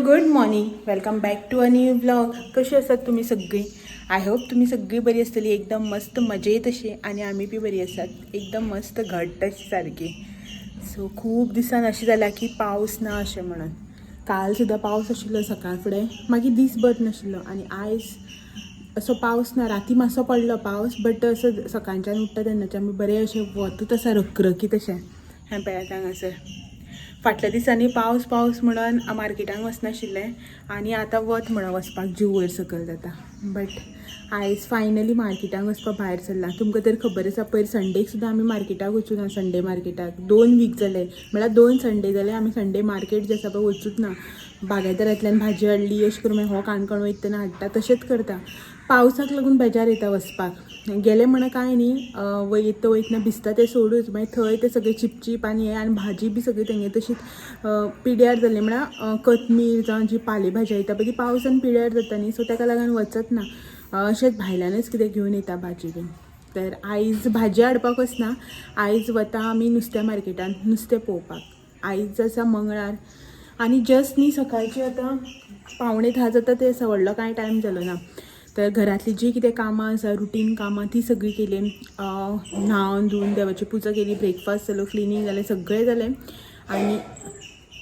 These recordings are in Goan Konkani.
Good morning, welcome back to a new vlog. कशी आसात तुमी सगळीं? I hope तुमी सगळीं बरी आसतली, एकदम मस्त मजेत अशी. आनी आमी बी बरी आसात, एकदम मस्त घट्ट अशी सारकी. सो खूब दिसान अशें जालां की पावस ना अशें म्हणून. काल सुद्दां पावस आशिल्लो सकाळ फुडें, मागीर दीसभर नाशिल्लो. आनी आयज असो पावस ना. राती मातसो पडलो पावस, बट असो सकाळच्यान उठ्ठा तेन्नाच्यान आमी बरें अशें वतूच आसा रखरखीत अशें. हें पळयात हांगासर. फाटल्या दिसांनी पावस पावस म्हणून मार्केटाक वचनाशिल्लें आनी आतां वत म्हणून वचपाक जीव वयर सकयल जाता. बट आयज फायनली मार्केटाक वचपाक भायर सरला. तुमकां तर खबर आसा, पयर संडेक सुद्दां आमी मार्केटाक वचूं ना. संडे मार्केटाक 2 वीक जाले, म्हळ्यार 2 संडे जाले आमी संडे मार्केट जे आसा पळय वचूच ना. बागायतरांतल्यान भाजी हाडली, अशें करून मागीर हो काणकोण वयता तेन्ना हाडटा, तशेंच करता. पावसाक लागून बेजार येता वचपाक. गेले म्हणून कांय न्ही, वयता वयतना भिजता तें सोडूच, मागीर थंय ते सगळे चिपचीप आनी हें आनी भाजी बी सगळी तेंगे तशीच पिड्यार जाल्ली. म्हळ्यार कोथमीर जावं जी पाले भाजी येता पळय ती पावसान पिड्यार जाता न्ही, सो ताका लागून वचत ना. अशेंच भायल्यानच कितें घेवन येता भाजी बीन. तर आयज भाजी हाडपाक वचना, आयज वता आमी नुस्त्या मार्केटान नुस्तें पळोवपाक. आयज आसा मंगळार आनी जस्ट न्ही सकाळची आतां 9:45 जाता ते आसा, व्हडलो कांय टायम जालो ना. तर घरांतली जी कितें कामां आसा, रुटीन कामां, ती सगळीं केली. न्हांवन धुवन देवाची पुजा केली, ब्रेकफास्ट जालो, क्लिनींग जालें, सगळें जालें. आनी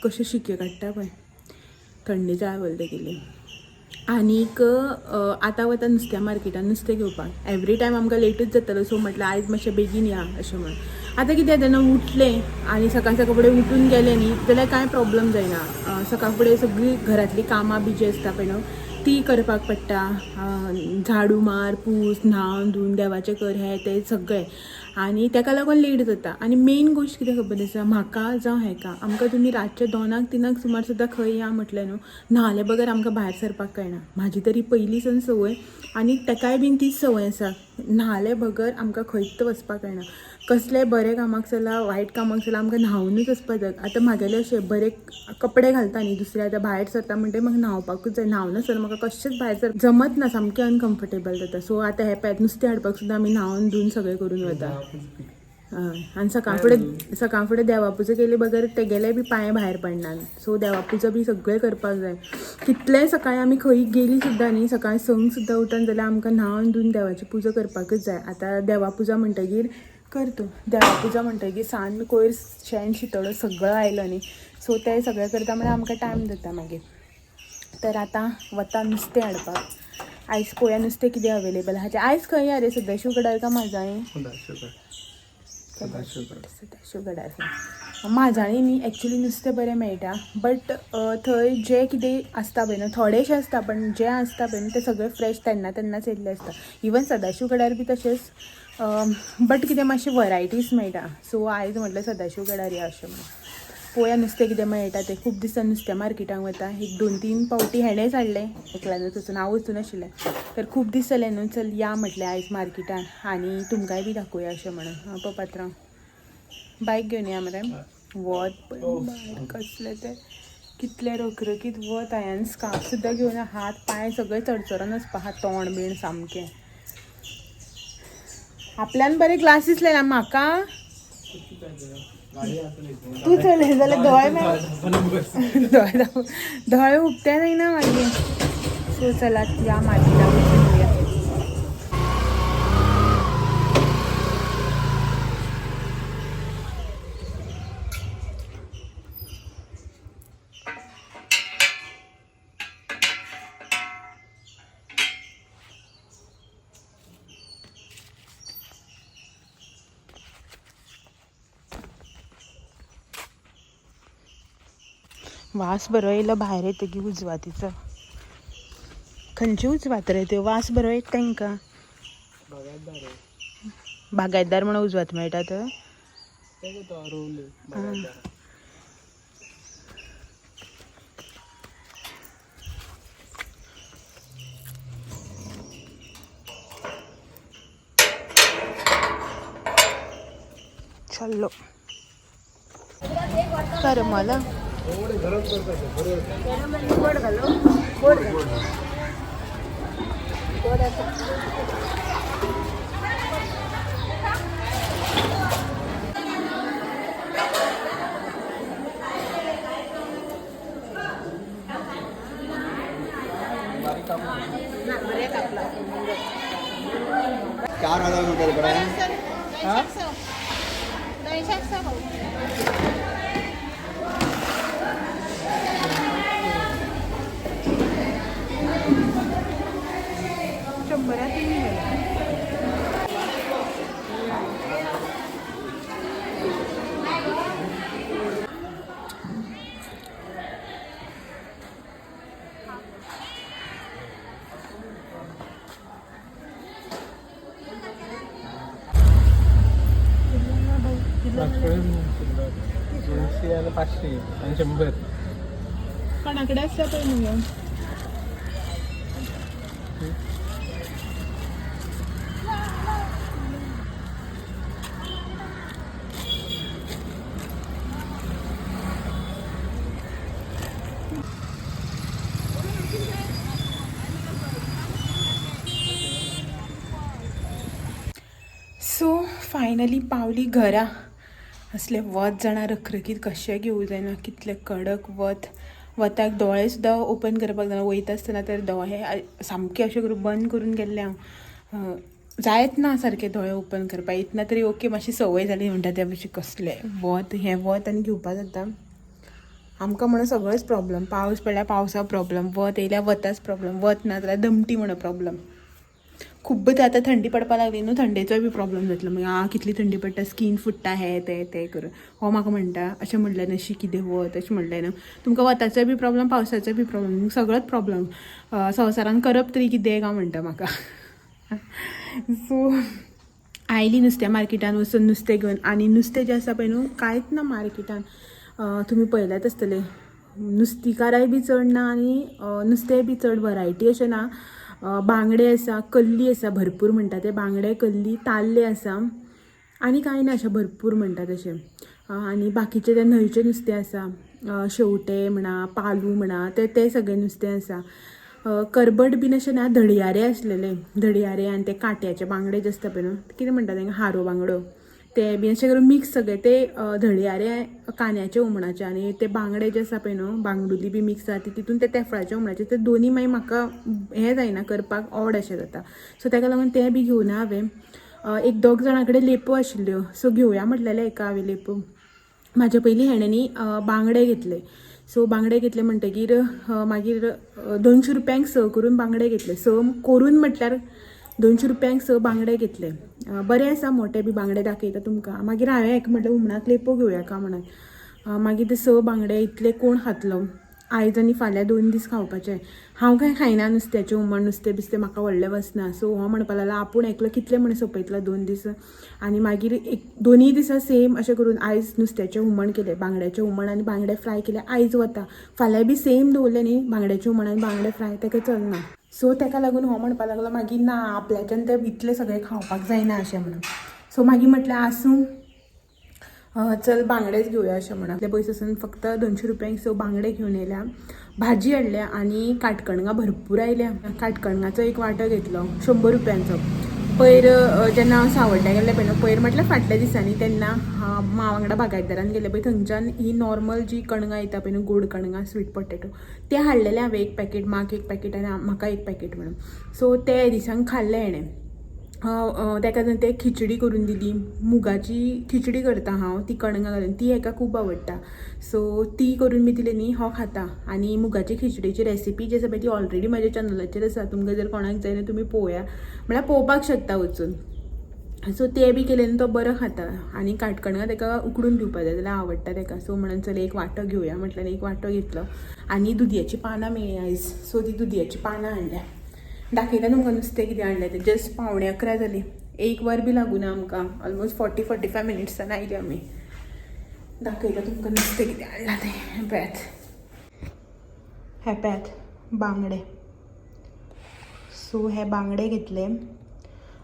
कशें शिके काडटा पळय, थंडी जाय बोल तेगेली. आनीक आतां वता नुस्त्या मार्केटान नुस्तें घेवपाक. एवरी टायम आमकां लेटूच जातालो, सो म्हटलें आयज मातशें बेगीन या अशें म्हणून. आतां कितें जाता, उठलें आनी सकाळ सकाळ फुडें उठून गेलें न्ही जाल्यार कांय प्रॉब्लम जायना. सकाळ फुडें सगळीं घरांतलीं कामां बी जी आसता पळय न्हू ती करपाक पडटा. झाडू मार, पूस, न्हांवन धुवन देवाचें कर, हें तें सगळें, आनी ताका लागून लेट जाता. आनी मेन गोश्ट कितें खबर आसा म्हाका जावं हेका, आमकां तुमी रातचे 2-3 सुमार सुद्दां खंय या म्हटलें न्हू, न्हाले बगर आमकां भायर सरपाक कळना. म्हाजी तरी पयलींसान संवय आनी ताकाय बीन तीच संवय आसा, न्हाले बगर आमकां खंयच वचपाक कळना. कसलेय बरें कामाक चला, वायट कामाक चला, आमकां न्हांवनूच वचपाक जाय. आतां म्हागेलें अशें बरे कपडे घालता न्ही दुसरे, आतां भायर सरता म्हणटकीर म्हाका न्हांवपाकूच जाय. न्हांवनासतना म्हाका कशेंच भायर सर जमत ना, सामकें अनकम्फर्टेबल जाता. सो आतां हें पळयात, नुस्तें हाडपाक सुद्दां आमी न्हांवन धुवन सगळें करून वता. हय, आनी सकाळ फुडें सकाळ फुडें देवा पुजा केली बगर तेगेले बी पांय भायर पडना. सो देवा पुजा बी सगळें करपाक जाय. कितलेंय सकाळी आमी खंय गेली सुद्दां न्ही, सकाळी 6 सुद्दां उठून जाल्यार आमकां न्हांवन धुवन देवाची पुजा करपाकूच जाय. आतां देवा पुजा म्हणटगीर करतो. देवा पुजा म्हणटगीर सान कोयर शेण शितोडो सगळो आयलो न्ही, सो तें सगळें करता म्हळ्यार आमकां टायम जाता मागीर. तर आतां वता नुस्तें हाडपाक. आयज पळोवया नुस्तें कितें अवेलेबल आहा तें. आयज खंय या रे, सदाशिव गडार काय म्हाजाळी? सदाशिव गडार. म्हाजाळी न्ही एक्चुली नुस्तें बरें मेळटा, बट थंय जें कितें आसता पळय न्हू, थोडेशें आसता, पण जें आसता पळय न्हू तें सगळें फ्रेश तेन्ना तेन्नाच येयल्लें आसता. इवन सदाशिव गडार बी तशेंच, बट कितें मातशें वरायटीज मेळटा. सो आयज म्हटलें सदाशिव गडार या अशें म्हणून. पळोवया नुस्तें कितें मेळटा तें. खूब दिसान नुस्त्या मार्केटाक वता. एक 2-3 पावटी हेणेच हाडलें, एकल्यानूच वचून, हांव वचूं नाशिल्लें. तर खूब दीस जाले न्हू, चल या म्हटलें आयज मार्केटान आनी तुमकांय बी दाखोवया अशें म्हणून. हां पपात्रांव, बायक घेवन या मरे. वत पळय भायर कसलें तें, कितलें रखरखीत वत. हांवें स्कार्फ सुद्दां घेवन, हात पांय सगळे चरचरोन वचपा आहा, तोंड बीण सामकें. आपल्यान बरे ग्लासीस लायना, म्हाका तूं चलय जाल्यार दोळे दोळे दोळे उगते जायना मागीर. सो चलात या मार्केटाक वचून येवया. वास बरो येयलो भायर येतकीर उजवातीचो. खंयची उजवात रे त्यो? वास बरो येता तांकां. बागायतदार म्हणून उजवात मेळटा तर. चल्लो करमल. शंबरा तीन गेले. दोनशे आणि 500 आणि 100. कोणाकडे आसता पळय मुगो. सो फायनली पावली घरा. असले वत जाणा रखरखीत कशें घेवूं जायना, कितलें कडक वत. वताक दोळे सुद्दां ओपन करपाक जायना. वयता आसतना तर दोळे सामके अशें करून बंद करून गेल्ले हांव. जायत ना सारके दोळे ओपन करपाक. इतना तरी ओके, मातशी संवय जाली म्हणटा त्या भशेन. कसलें वत हें, वत आनी घेवपा जाता आमकां म्हणून सगळेच प्रॉब्लम. पावस पडल्यार पावसा प्रॉब्लम, वत येयल्यार वताच प्रॉब्लम, वत ना जाल्यार दमटी म्हणून प्रॉब्लम. खूब्ब आतां थंडी पडपाक लागली न्हू, थंडेचोय बी प्रॉब्लम जातलो मागीर. आ कितली थंडी पडटा, स्कीन फुट्टा, हें तें तें करून. हो म्हाका म्हणटा अशें म्हणलें न्हू, शी कितें वत अशें म्हणलें न्हू. तुमकां वताचोय बी प्रॉब्लम, पावसाचोय बी प्रॉब्लम, सगळोच प्रॉब्लम. संवसारान करप तरी कितें काय म्हणटा म्हाका. सो आयली नुस्त्या मार्केटान वचून नुस्तें घेवन. आनी नुस्तें जें आसा पळय न्हू, कांयच ना मार्केटान. तुमी पळयल्यात आसतलें, नुस्तीकाराय बी चड ना आनी नुस्तेंय बी चड वरायटी अशें ना. बांगडे आसा, कल्ली आसा भरपूर म्हणटा ते, बांगडे, कल्ली, ताल्ले आसा आनी कांय ना अशें भरपूर म्हणटा तशें. आनी बाकीचें तें न्हंयचें नुस्तें आसा, शेवटे म्हणा, पालू म्हणा, ते ते सगळें नुस्तें आसा. करबट बीन अशें ना, धडयारे आसलेले, धडयारे आनी ते कांट्याचे बांगडे जे आसता पळय न्हू, कितें म्हणटा तांकां, हारो बांगडो, ते बीन अशें करून मिक्स सगळे ते धडयारे कांद्याचे हुमणाचे. आनी ते बांगडे जे आसा पळय न्हू, बांगडुली बी मिक्स जाता तितून, ते तेफळाच्या हुमणाचे. ते दोनी मागीर म्हाका हें जायना करपाक, ऑड अशें जाता. सो ताका लागून ते बी घेवना हांवें. एक दोग जाणां कडेन लेपो आशिल्ल्यो, सो घेवया म्हटलेलें एका हांवें लेपो. म्हाजे पयलीं हेणें न्ही बांगडे घेतले. सो बांगडे घेतले म्हणटगीर मागीर 200 रुपयांक 6 करून बांगडे घेतले. 6 करून म्हटल्यार 200 रुपयांक 6 बांगडे घेतले. बरे आसा, मोटे बी बांगडे, दाखयता तुमकां मागीर. हांवें एक म्हटलें हुमणाक लेपो घेवया का म्हणून. मागीर ते 6 बांगडे इतले कोण खातलो? आयज आनी फाल्यां 2 दीस खावपाचे. हांव कांय खायना नुस्त्याचें हुमण, नुस्तें बिस्तें म्हाका व्हडलें वचना. सो हो म्हणपाक लागला आपूण एकलो कितलें म्हण सोंपयतलो 2 दीस. आनी मागीर एक दोनूय दिसा सेम अशें करून आयज नुस्त्याचें हुमण केलें, बांगड्याचें हुमण आनी बांगडे फ्राय केले आयज वता. फाल्यां बी सेम दवरलें न्ही बांगड्याचें हुमण आनी बांगडे फ्राय, ताका चलना. सो ताका लागून हो म्हणपाक लागलो मागीर ना, आपल्याच्यान तें इतलें सगळें खावपाक जायना अशें म्हणून. सो मागीर म्हटलें आसूं, चल बांगडेच घेवया अशें म्हणून. आपले पयस वचून फक्त 200 रुपयांक 6 बांगडे घेवन येयल्या, भाजी हाडल्या आनी काटकणगां भरपूर आयल्या. काटकणगाचो एक वांटो घेतलो 100 रुपयांचो. पयर जेन्ना हांव सावड्ड्या गेल्लें पळय न्हू, पयर म्हटल्यार फाटल्या दिसांनी, तेन्ना माँ वांगडा बागायतदारान गेलें पळय, थंयच्यान ही नॉर्मल जी कणगां येता पळय न्हू, गोड कणगां, स्वीट पोटेटो, ते हाडलेले हांवें एक पॅकेट, माक एक पॅकेट आनी म्हाका एक पॅकेट म्हणून. सो ते दिसांक खाल्ले हेणें. ताका ते खिचडी करून दिली, मुगाची खिचडी करता हांव, ती कणगां घालून, ती हेका खूब आवडटा. सो ती करून बी दिली न्ही, हो खाता. आनी मुगाची खिचडीची रेसिपी जी आसा पळय ती ऑलरेडी म्हज्या चॅनलाचेर आसा, तुमकां जर कोणाक जाय न्हू तुमी पळोवया, म्हळ्यार पळोवपाक शकता वचून. सो ते बी केले न्हू तो बरो खाता. आनी काटकणगां ताका उकडून दिवपा जाय जाल्यार आवडटा ताका. सो म्हणून चल एक वांटो घेवया म्हटल्यार एक वांटो घेतलो. आनी दुदयाची पानां मेळ्ळीं आयज, सो ती दुदयाची पानां हाडल्या. दाखयता तुमकां नुस्तें कितें हाडलें तें. जस्ट 10:45 जालीं, 1 वर बी लागूना आमकां, ऑलमोस्ट 40-45 मिनिट्सान आयली आमी. दाखयता तुमकां नुस्तें कितें हाडलां तें. हें पळयात, हें पळयात बांगडे. सो हे बांगडे घेतले,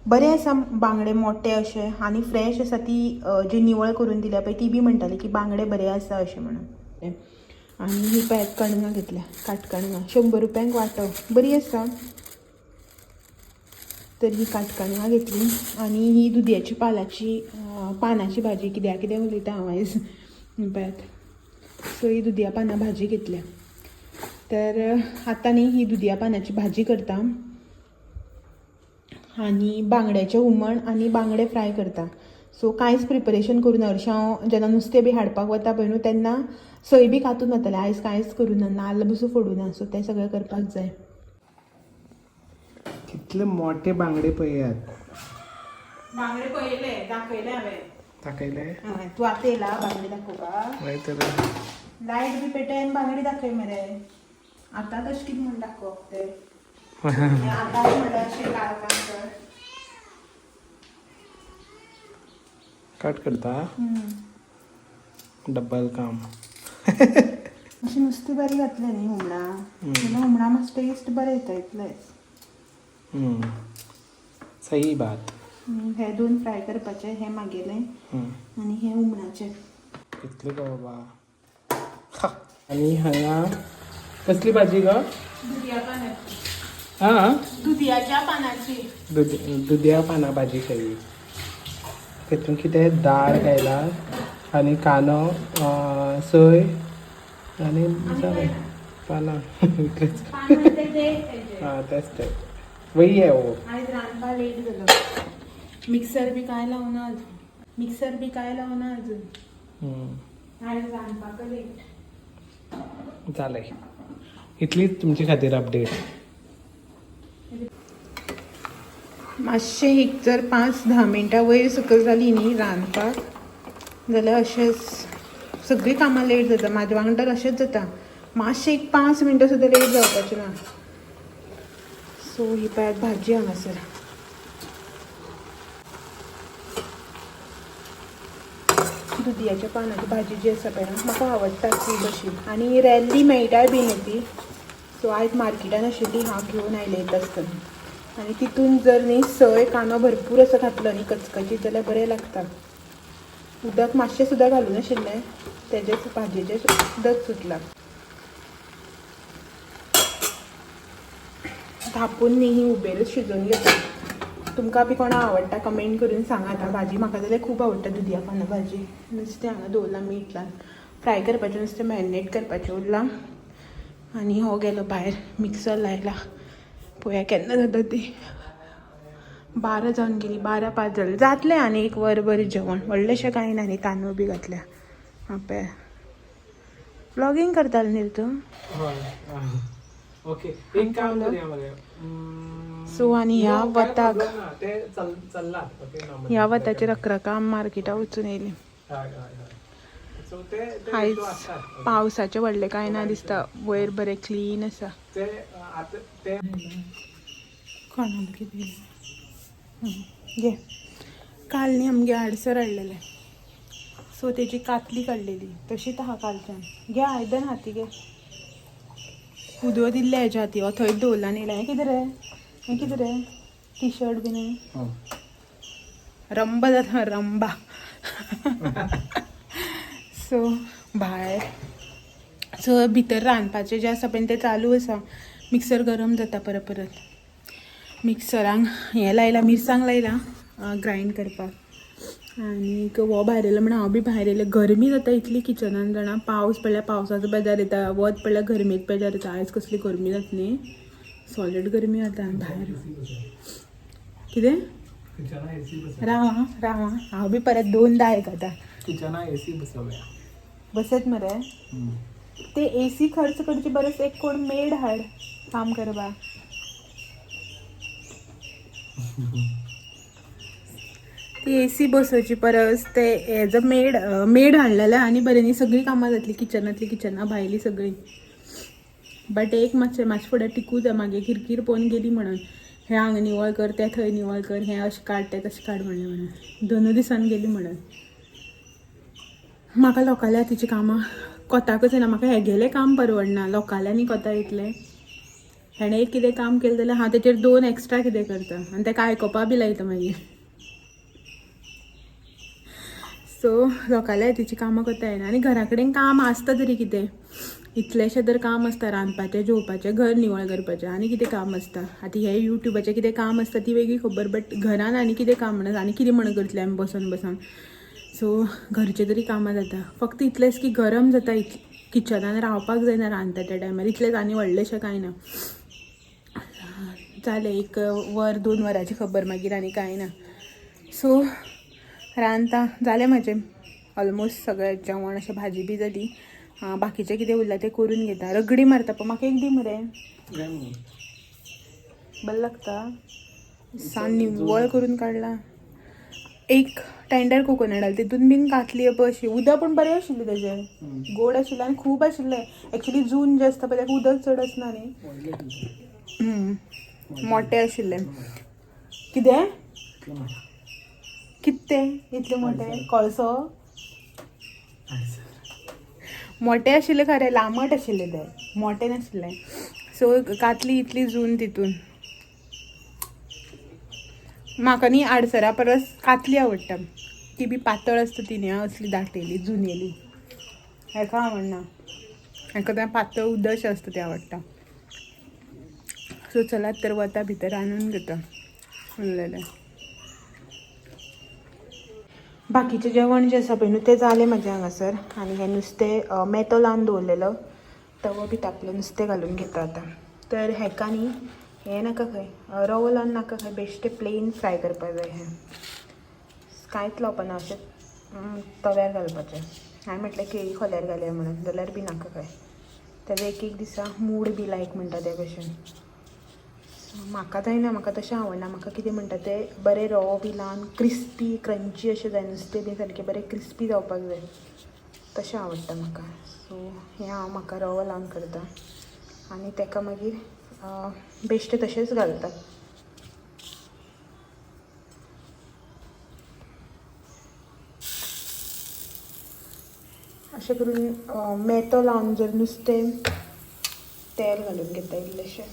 बरे आसा बांगडे, मोटे अशे आनी फ्रेश आसा. ती जी निवळ करून दिल्या पळय ती बी म्हणटाली की बांगडे बरे आसा अशें म्हणून. आनी ही पळयात कणगां घेतल्या, काटकणगां, 100 रुपयांक वांटो, बरी आसा. तर ही काटकणगां घेतली आनी ही दुदयाची पालाची पानाची भाजी, कित्याक कितें उलयता हांव आयज पळयात. सो ही दुदया पानां भाजी घेतल्या. तर आतां न्ही ही दुदया पानाची भाजी करता. आनी बांगड्याचें हुमण आनी बांगडे फ्राय करता. सो कांयच प्रिपरेशन करूं ना. हरशीं हांव जेन्ना नुस्तें बी हाडपाक वता पळय न्हू तेन्ना सय बी कातून वतालें. आयज कांयच करूं ना, नाल्ल बसून फोडूं ना. सो तें सगळें करपाक जाय. कितले मोठे बांगडे पळयात. बांगडे पळयले, दाखयले हांवें. दाखयले. तूं आतां येयला बांगडे दाखोवपाक? मागीर तर लायट बी पेटय आनी बांगडे दाखय मरे. आतां तशें कितें म्हूण दाखोवप तें? आतां म्हणल्यार अशें काळखान कर. कट करता. डब्बल काम. अशें नुस्तें बरें घातलें न्ही हुमणा जाल्यार हुमणा मातसो टेस्ट बरें येता इतलेंच. सही बात. हे दोन फ्राय करपाचे, हे मागेले आनी हे हुमणाचे. कितले गो बाबा. हा. आनी हांगा कसली भाजी गो? दुदया पानाची. हा. दुदयाच्या पानाची. दुदया पाना भाजी खरी. तितून कितें दाळ घायला आनी कांदो, सोय आनी जालें, पानां इतलेंच. पानां ते तेजे. हां, तेंच तें वही आहे हो. आयज रांदपा लेट जालो. मिक्सर बी काय लावना अजून. मिक्सर बी काय लावना अजून. आयज रांदपाक लेट. जालें, इतलीच तुमचे खातीर अपडेट. मातशें एक जर 5-10 मिनटां वयर सकयल जाली न्ही रांदपाक जाल्यार अशेंच सगळीं कामां लेट जाता. म्हाज्या वांगडा तर अशेंच जाता. मातशें एक 5 मिनटां सुद्दां लेट जावपाचें ना. सो ही पळयात भाजी हांगासर. दुदयाच्या पानाची भाजी जी आसा पळय म्हाका आवडटा खूब अशी. आनी रॅरली मेळटाय बी न्हू ती. सो आयज मार्केटान आशिल्ली, हांव घेवन आयलें येता आसतना. आनी तितून जर न्ही सय कांदो भरपूर असो घातलो न्ही कचकचीत जाल्यार बरें लागता. उदक मातशें सुद्दां घालूं नाशिल्लें, तेजेच भाजयेचें उदक सुटलां. धापून न्ही ही उबेरच शिजोवन घेता. तुमकां बी कोणाक आवडटा कमेंट करून सांगात. आं, भाजी म्हाका जाल्यार खूब आवडटा दुदया पाना भाजी. नुस्तें हांगा दवरलां मीठ लावन फ्राय करपाचें नुस्तें मॅरिनेट करपाचें उरलां. आनी हो गेलो भायर, मिक्सर लायला. पळोवया केन्ना जाता ती. 12 जावन गेली, 12:05 जालें. जातलें आनी एक वर बरें जेवण. व्हडलेशें कांय ना न्ही. तांदूळ बी घातल्या. आं पळय, व्लॉगींग करतालें न्ही तूं? ओके, एक काम करूया मरे. सो आनी ह्या नो, काय वताक प्रॉब्लेम ना, ते चल्ला. Okay, normal. ह्या वताचे रखरखा मार्केटाक वचून येयली. हय हय हय, सो ते ते आयज issue आसतात. Okay. पावसाचें व्हडलें कांय ना दिसता. वयर बरें क्लीन आसा. ते आतां ते कोणाक कितें घे. काल न्ही आमगे आडसर हाडलेलें. सो तेजी कातली काडलेली तशीच आहा कालच्यान. घे आयदन हाती घे. उदो दिल्लें हेज्या हाती. हो थंयच दवरला न्ही. हें कितें रे, हें कितें रे? टी शर्ट बीन रंबा जाता रंबा. सो भायर सो भितर रांदपाचें जें आसा पळय तें चालू आसा. मिक्सर गरम जाता परत परत. मिक्सरांक हें लायलां, मिरसांग लायलां ग्रायंड करपाक. आनीक हो भायर येयलो म्हणून हांव बी भायर येयलें. गरमी जाता इतली किचनान जाणा. पावस पडल्यार पावसाचो बेजार येता, वत पडल्यार गरमेक बेजार येता. आयज कसली गरमी जाता न्ही, सॉलीड गरमी जाता भायर. कितें? Kitchener AC Basava. राव आं, राव आं, हांव बी परत दोनदा आयकता. किचना एसी बसवया. बसत मरे. ते एसी खर्च करचे बरस एक कोण मेड हाड काम करपा. ती एसी बसोवची परस ते एज अ मेड मेड हाडलें जाल्यार आनी बरें न्ही. सगळीं कामां जातलीं किचनांतलीं, किचना भायलीं सगळीं. बट एक मातशें मातशें फुडें टिकूं जाय. मागीर किरकीर पळोवन गेली म्हणून हें हांगा निवळ कर, तें थंय निवळ कर, हें अशें काड, तें तशें काड म्हणलें म्हणून दोनूय दिसान गेली म्हणून. म्हाका लोकांल्या हातीचीं कामां कोताकच येना. म्हाका हेगेलें काम परवडना, लोकांल्या न्ही कोता येतलें. हेणें एक कितें काम केलें जाल्यार हांव तेचेर दोन एक्स्ट्रा कितें करता आनी ताका आयकोपा बी लायता मागीर. सो लोकांल्या हातीचीं कामां करता येना. आनी घरा कडेन काम आसता तरी कितें, इतलेशें तर काम आसता, रांदपाचें, जेवपाचें, घर निवळ करपाचें, आनी कितें काम आसता. आतां हें युट्यूबाचें कितें काम आसता ती वेगळी खबर, बट घरान आनी कितें काम म्हणून आनी कितें म्हणून करतलें आमी बसोन बसोन. सो घरचें तरी कामां जाता. फक्त इतलेंच की गरम जाता, किचनान रावपाक जायना रांदता त्या टायमार, इतलेंच, आनी व्हडलेशें कांय ना. जालें एक वर 2 वरांची खबर, मागीर आनी कांय ना. सो रांदता जालें म्हाजें ऑलमोस्ट सगळें जेवण, अशें भाजी बी जाली. बाकीचें कितें उरलां तें करून घेता. रगडी मारता पण म्हाका एक दी मरे, बरें लागता. सान निव्वळ करून काडला. एक टेंडर कोकोनट घाल तितून बीन घातली पळय अशी उदक पण बरें आशिल्लें तेजें, गोड आशिल्लें आनी खूब आशिल्लें. एक्चुली जून जें आसता पळय ताका उदक चड आसना न्ही. मोटें आशिल्लें. कितें कितें तें इतलें मोटें कळसो मोटें आशिल्लें खरें, लांबट आशिल्लें तें, मोटें नाशिल्लें. सो कातली इतली जून तितून. म्हाका न्ही आडसरा परस कातली आवडटा, ती बी पातळ आसता ती न्ही असली दाटेली जुनेली. हेका आवडना, हेका तें पातळ उदक आसता तें आवडटा. सो चलात तर वता भितर रांदून घेता उरलेलें बाकीचें जेवण जें आसा पळय न्हू तें जालें म्हाजें हांगासर. आनी हें नुस्तें मेतो लावन दवरलेलो, तवो बी तापलो, नुस्तें घालून घेता आतां. तर हेका न्ही हें नाका खंय, रवो लावन नाका खंय, बेश्टें प्लेन फ्राय करपाक जाय. हें कांयच लावपाना, अशें तव्यार घालपाचें. हांवें म्हटलें केळी खोल्यार घालया म्हणून, जाल्यार बी नाका खंय. तेजो एक एक दिसा मूड बी लायक म्हणटा ते भशेन. म्हाका जायना, म्हाका तशें आवडना. म्हाका कितें म्हणटा तें बरें रवो बी लावन क्रिस्पी क्रंची अशें जाय, नुस्तें बी सारकें बरें क्रिस्पी जावपाक जाय, तशें आवडटा म्हाका. सो हें हांव म्हाका रवो लावन करता आनी तेका मागीर बेश्टें तशेंच घालता. अशें करून मेतो लावन जर नुस्तें तेल घालून घेता इल्लेशें.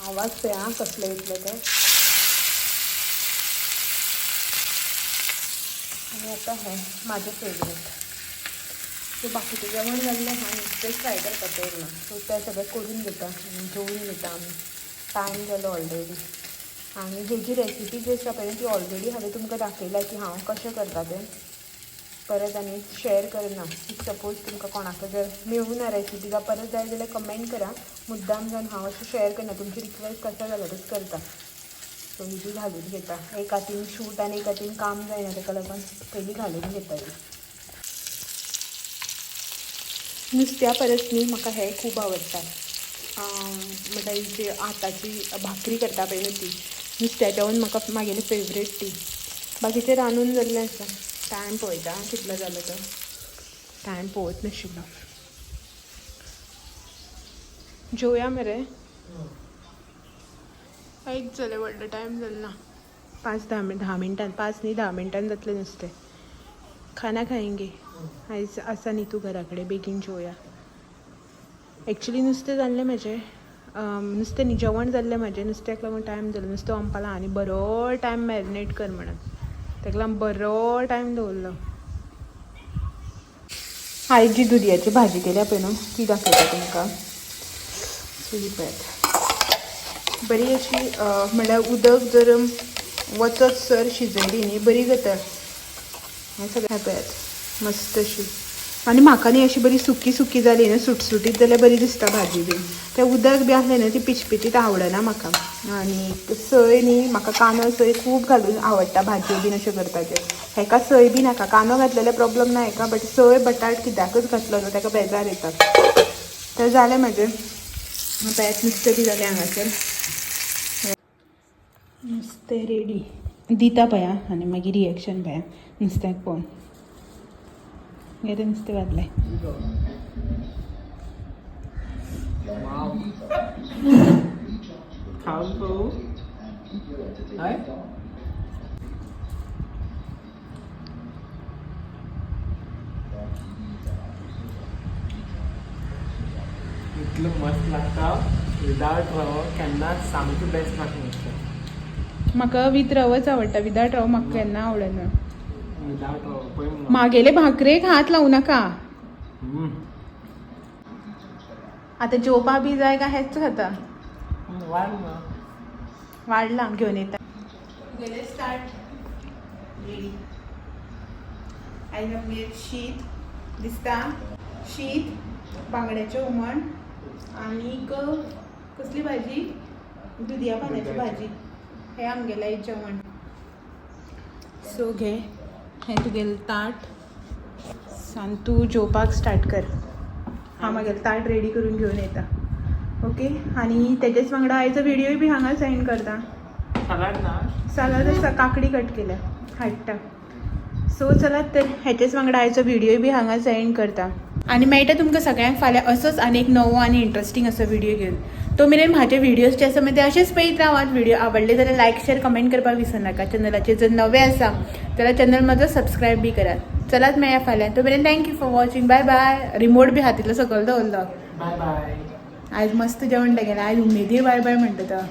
आवाज पळय आं कसलो येतलो तो. आनी आतां हें म्हाजें फेवरेट. सो बाकीचें जेवण जाल्लें आहा, नुस्तें फ्राय करपाचें उरलां. सो तें सगळें करून घेता आनी जेवून घेता आमी. टायम जालो ऑलरेडी. आनी हेजी रेसिपी जी आसा पळय ती ऑलरेडी हांवें तुमकां दाखयला की हांव कशें करता तें, परत आनी शेअर करना. सपोज तुमकां कोणाक जर मेळूं ना रेसिपी जावं परत जाय जाल्यार कमेंट करा, मुद्दाम जावन हांव अशें शेअर करना. तुमची रिक्वेस्ट आसा जाल्यारूच करता. सो ही बी घालून घेता. एक हातीन शूट आनी एक हातीन काम जायना, ताका लागून पयलीं घालून घेता ही. नुस्त्या परस न्ही म्हाका हें खूब आवडटा, म्हणल्यार जी आताची भाकरी करता पळय न्हू ती नुस्त्याच्या म्हाका म्हागेली फेवरेट ती. बाकीचें रांदून जाल्लें आसा. टायम पळयता कितलो जालो तो, टायम पळोवत नाशिल्लो. जेवया मरे, एक जालें व्हडलो टायम जालो ना. 5-10 10 मिनटान, 5 न्ही 10 मिनटान जातलें नुस्तें. खाना खायंगे आयज आसा न्ही तूं घरा कडेन, बेगीन जेवया. एक्चुली नुस्तें जाल्लें म्हाजें, नुस्तें न्ही जेवण जाल्लें म्हाजें, नुस्त्याक लागून टायम जालो. नुस्तें ओंपपाक आनी बरो टायम मॅरिनेट कर म्हणून ताका लागून बरो टायम दवरलो. आयज जी दुदयाची भाजी केल्या पळय न्हू ती दाखयता तुमकां. सो ही पळयात बरी अशी, म्हणल्यार उदक जर वचत सर शिजयली न्ही बरी जाता. हें सगळें पळयात मस्त अशी. आनी म्हाका न्ही अशी बरी सुकी सुकी जाली न्हू सुटसुटीत जाल्यार बरी दिसता भाजी बी. तें उदक बी आसलें न्हू ती पिचपिचीत आवडना म्हाका. आनी सय न्ही म्हाका कांदो सय खूब घालून आवडटा भाजयो बीन अश्यो करपाच्यो. हेका सय बी नाका, कांदो घातलेले प्रॉब्लम ना हेका, बट सय बटाट कित्याकच घातलो न्हू ताका बेजार येता. तर जालें म्हाजें. पळयात नुस्तें बी जालें हांगासर, नुस्तें रेडी दिता पळया आनी मागीर रिएक्शन पळया नुस्त्याक पळोवन. गेलें नुस्तें वाडलें. खावन पळोवं. हय इतलो मस्त लागता विदाउट रवो केन्नाच सामकें बेस्ट लागता नुस्तें. म्हाका विथ रवोच आवडटा, विदाउट रवो म्हाका केन्ना आवडना. विदाउट रवो पळय. म्हागेले भाकरेक हात लावू नाका. आतां जेवपा बी जाय काय हेंच खाता? वाड ना. वाडलां घेवन येता. तुगेलें स्टार्ट रेडी. आयज आमगेर शीत दिसता, शीत बांगड्याचें हुमण, आनीक कसली भाजी? दुदया पानाची भाजी. हे आमगेलें जेवण. सो घे हें तुगेलें ताट आनी तूं जेवपाक स्टार्ट कर. हांव म्हागेलें ताट रेडी करून घेवन येता. ओके, आनी तेजेच वांगडा आयचो व्हिडियोय बी हांगाच एंड करता. सलाड ना? सालाद आसा, काकडी कट केल्या, हाडटा. सो चलात तर, हेचेच वांगडा आयचो व्हिडिओ बी हांगाच एंड करता आनी मेळटा तुमकां सगळ्यांक फाल्यां असोच आनी एक नवो आनी इंट्रस्टींग असो व्हिडिओ घेवन. तो मेरेन म्हाजे व्हिडियोज जे आसा मागीर ते अशेच पळयत रावात. व्हिडिओ आवडले जाल्यार लायक, शेअर, कमेंट करपाक विसर नाका. चॅनलाचेर जर नवे आसा जाल्यार चॅनल म्हजो सबस्क्रायब बी करात. चलात, मेळया फाल्यां. तो मेरेन thank you for watching. Bye bye. Remote बी हातींतलो सकयल दवरलो. बाय बाय. आयज मस्त जेवण तेगेलें. आयज उमेदी बाय बाय म्हणटा तो.